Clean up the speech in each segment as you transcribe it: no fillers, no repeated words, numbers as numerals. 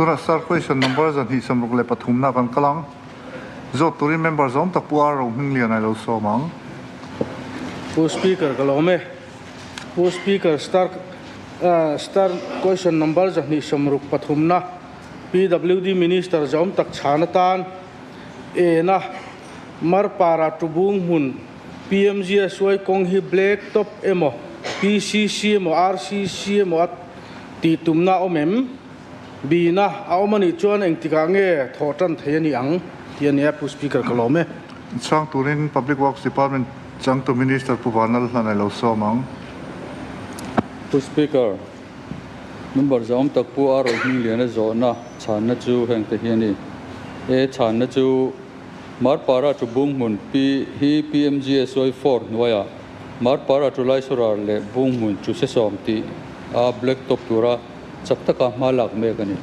Tunah Star Question Number 263 na kan kal ang. Zawt turin member zawm tak Pu R Rohmingliana i lo sawm ang. Pu Speaker ka lawm e. Pu Speaker Star Star Question Number 263 na PWD Minister zawm tak chhan atan ena Marpara Tubung hmun PMGSY kawng hi Black Top emaw PCC emaw RCC emaw a tih tumna a awm em? Bina a awm a nih chuan engtikah nge thawh tan thei a ni ang tih a nia Pu Speaker ka lawm e. Chhang turin Public Works Department changtu Minister Pu Vanlal hlan a lo sawm ang. Pu Speaker, Member zawm tak Pu A Rohmingliana zawhna chhanna chu heng te hi a ni. E chhanna chu Marpara chu Bunghmun P hi PMGSY 4 hnuaiah Marpara chu Laisorar leh Bunghmun chu Sesawm tih a Black Top tura chak taka hma lak mek a ni.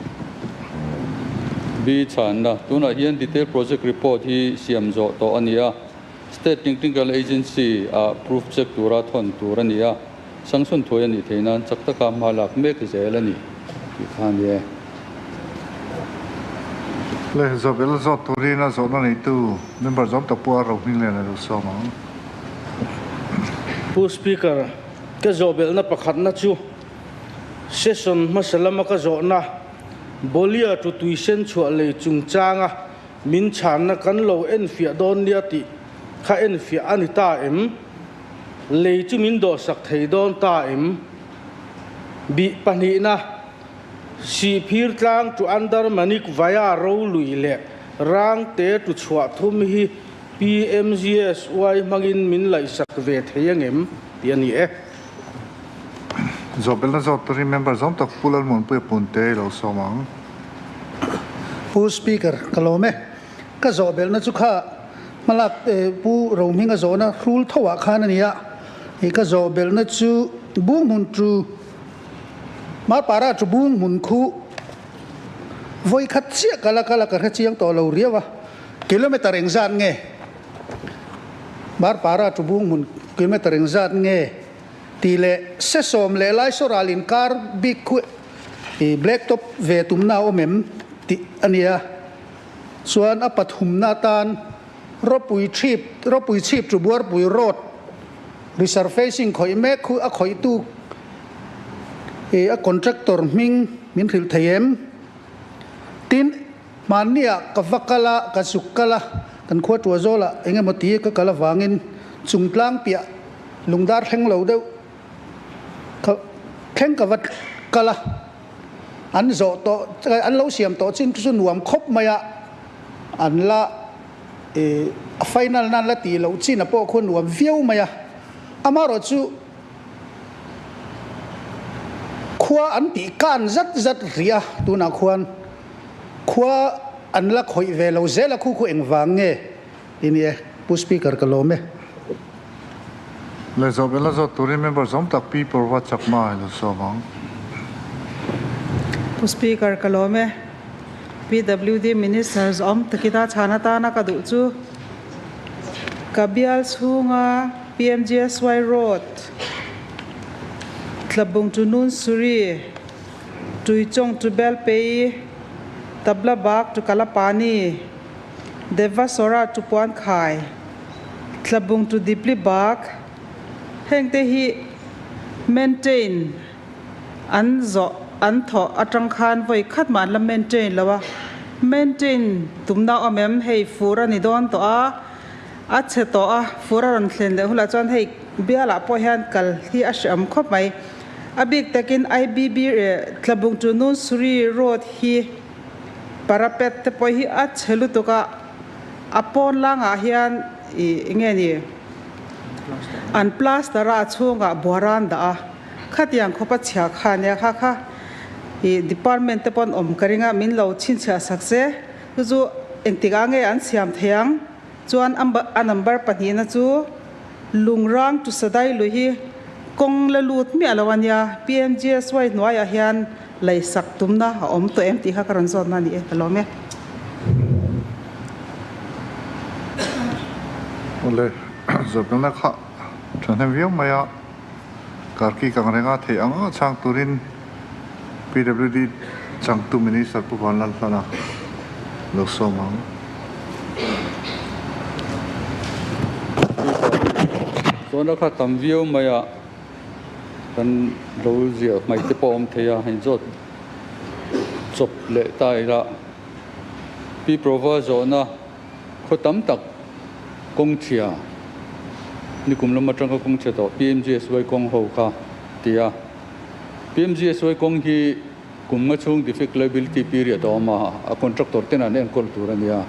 B chhanna, Tunah hian detail project report hi siam zawh tawh a ni a, State Technical Agency ah proof check tura thawn tur a ni a, sanction thuai a nih theih nan chak taka hma lak mek zel a ni tih kha a ni e. Le Zawbel zawt turin a zawhna neitu member zawm tak pawh a Rohminglian a lo sawm ang. Pu Speaker, ka zawhbelhna pakhatna chu Session hmasa lama ka zawhna Bolia tu tuisen chhuah lei chungchanga min chhanna kan lo enfiah dawn nia tih kha enfiah a ni ta em? Lei chu min dawhsak thei dawn ta em? Bih pahnihna, Sihphir tlang tu Andar Manik Vaya ro lui leh Rangte tu chhuah thum hi PMGSY hmangin min laihsak ve thei angem tih a ni e. Zawhbelna zawt turin member zawm tak Pu Lalmuanpuia Punte i lo sawm ang. Pu Speaker, ka lawm e. Ka zawhbelna chu kha hmalak Pu Rohminga zawhna hrul tho ah khan a ni a. I ka zawhbelna chu bung hmun chu Marpara chu bung hmun khu vawi khat chiah kala kala ka hre chiang tawh lo riau a. Kilometer engzat nge? Marpara chu bung hmun kilometer engzat nge? Tih leh Sesawm leh Laisoral inkar bik khu i black top ve tumna a awm em tih a nia. Chuan a pathumna atan Ropui chhip Ropui chhip chu Buarpui road resurfacing khawih mek khu a khawihtu i a contractor hming min hrilh thei em? Tin, hmanniah ka va kal a, ka zuk kal a, kan khua tua zawlah eng emaw ti ka kal avangin chungtlang piah Lungdar thleng lo deuh kha thleng ka va kal a, an zawh tawh an lo siam tawh chin chu nuam khawp mai a, an la ih a final nan la tih loh chin a pawh khu nuam viau mai a, amaherawh chu khua an tih kan zat zat rih a, tunah khuan khua an la khawih ve lo zel a, khu khu engvang nge I ni e, Pu Speaker ka lawm e. Le zawh bela zawt turin member zawm tak Pi Purva Chakma i lo sawm ang. Pu Speaker ka lawm e. PWD Minister zawm takita chhan atana ka duh chu ka bial chhunga PMGSY Road Tlabung to Nunsuri, Tuichawng to Belpei, Tabla Bag to Kalapani, Devasora chu puan khai, Tlabung chu dipli bak, hengte hi maintain an zawh an thawh atang khan vawi khat mah an la maintain lo a, maintain tumna awm em hei fur a ni dawn tawh a, a chhe tawh a, fur a rawn thlen leh hulah chuan hei bialah pawh hian kal hi a hreawm khawp mai. A bik takin IBB Tlabung chu Nunsuri road hi. Parapet te pawh hi a chhe lutuk a, a pawn langah hian ih enge ni an plaster a a chhungah buara an dah a, khatiang khawp a chhia kha ania kha kha ih department te pawh an awm ka ring a min lo chhinchhiah sak se chu chu engtikah nge an siam thei ang chuan a number pahnihna chu Lungrang to Sadai lui hi kawng la lut miah lo ania PMGSY hnuaiah hian Lei sak tumna a awm tawh em tih kha ka rawn zawtna a ni e, ka lawm e. Awle, zawtna kha thahnem viau mai a, Karki kang renga theih ang ang a chhang turin PWD Changtu Minister Pu Vanlalhlana lo sawm ang. Chuan a kha tam viau mai a, kan lo ziah hmaih te pawh a awm thei a, hei zawt chawp leh ta ila Pi Prova zawhna khaw tam tak kawng chhia nikum lam atanga kawng chhe tawh PMGSY kawng ho kha ti a. PMGSY kawng hi kum nga chhung defect liability period a awm a, a contractor ten an enkawl tur a nia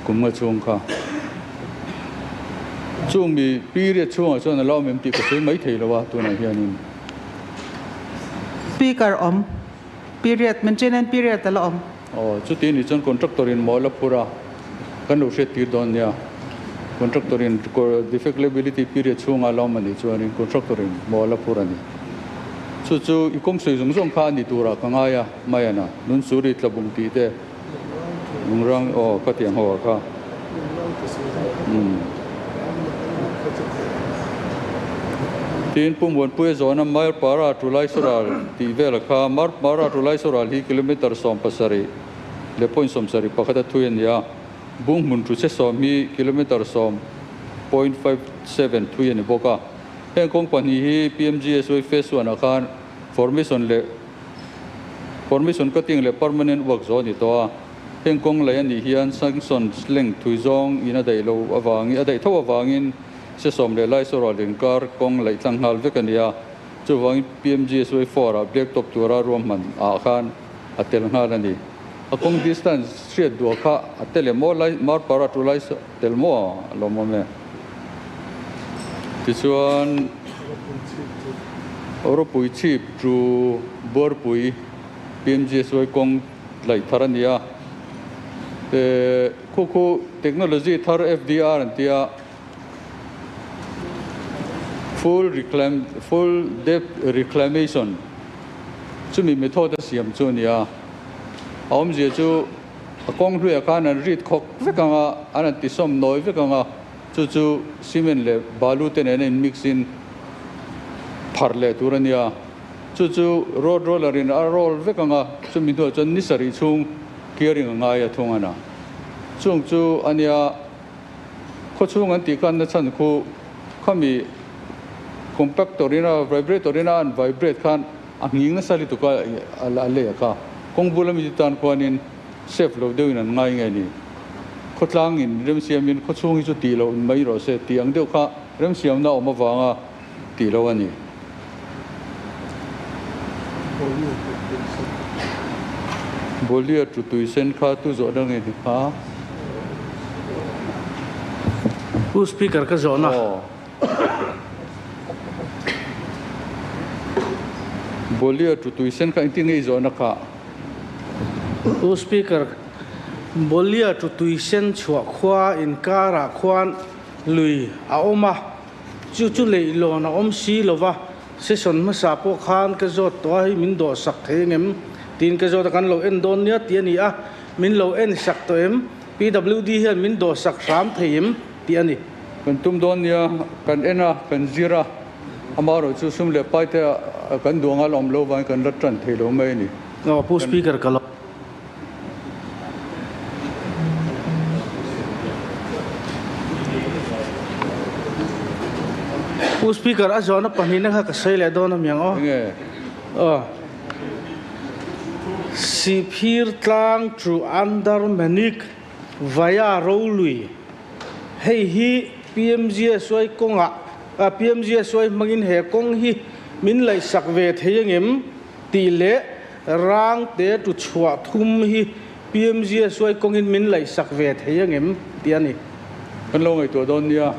kum nga chhung kha. Chung mi period chhungah chuan a la awm em tih ka sawi mai thei lo a tunah hianin. Speaker awm period maintenance period a la awm. Aw chuti nih chuan contractor in maw la phur a, kan lo hriat tir dawn nia. Contractor in defect liability period chhungah a la awm a nih chuanin contractor in maw la phur a ni. Chu chu i kawng sawi zawng zawng kha a ni turah ka ngai a, Mayana, Nunsuri tlabung tih te, Lungrang aw ka tiang ho ah kha. Umm. Tin Pu Muanpuia zawhna Mayarpara to Laisoral tih vel kha Marpara to Laisoral hi kilometre 17 leh point 71 a thui a ni a, Bung hmun thu che sawm hi kilometre 10.57 thui a ni bawk a. Heng kawng pahnih hi PMGSY Phase 1 ah khan formation leh formation cutting leh permanent work zawh a ni tawh a. Heng kawng lei a nih hian sanction length thui zawng in a daih lo avangin a daih tho avangin Sesawm leh Laisoral inkar kawng laih tlang nghal vek a ni a. Chuvangin PMGSY 4 ah black top tura ruahman ah khan a tel nghal a ni. A kawng distance hriat duah kha a tel em aw lai Marpara to Lai tel maw a lawm awm e. Tichuan Ropui chhip chu Buarpui PMGSY kawng laih thar a ni a. Khu khu technology thar FDR an tia full reclam full depth reclamation chumi method a siam chu a ni a. A awmzia chu a kawng hluiah khan an rit khawk vek ang a, an han tisawm nawi vek ang a, chu chu cement leh balu te nen a in mix in pharh leh tur a nia. Chu chu road roller in a roll vek ang a, chumi hnuah chuan ni sarih chhung clearing a ngai a thung a na. Chung chu a nia khawchhung an tih khan na chhan khu khami compactor in a vibrator in a an vibrate khan a nghing nasa lutuk a a lei a kha. Kawng bula mi te tan khuanin safe lo deuhin an ngai nge ni. Khawtlangin remsiamin khawchhung hi chu tih loh mai rawh se tih ang deuh kha remsiamna awm avanga tih lo a ni. Bolia tu tui sen kha tu zawhna nge ni kha? Pu Speaker ka zawhna. Bolia tu tui sen kha engtin nge i zawhna kha? Pu Speaker, Bolia tu tui sen chhuah khua inkarah khuan lui a awm a. Chu chu leihlawn a awm si lo va, session hmasa pawh khan ka zawt tawh a, hei min dawh sak thei engem tiin ka zawt a, kan lo en dawn nia tih a ni a, min lo en sak tawh em? PWD hian min dawh sak hram thei em tih a ni. Kan tum dawn nia, kan en a, kan zir a, amaherawh chu sum leh pai te kan duh anga la awm lo vangin kan la tan thei lo mai a ni. Aw Pu Speaker ka lo. Pu Speaker a zawhna pahnihna kha ka sawi leh dawn a miang aw. Enge? Aw. Sihphir tlang chu under Manik Vaya Rolui. Hei hi PMGSY kawngah PMGSY hmangin he kawng hi min laihsak ve thei angem tih leh Rang te tu chhuah thum hi PMGSY kawngin min laihsak ve thei angem tih a ni. Kan lo ngaihtuah dawn nia.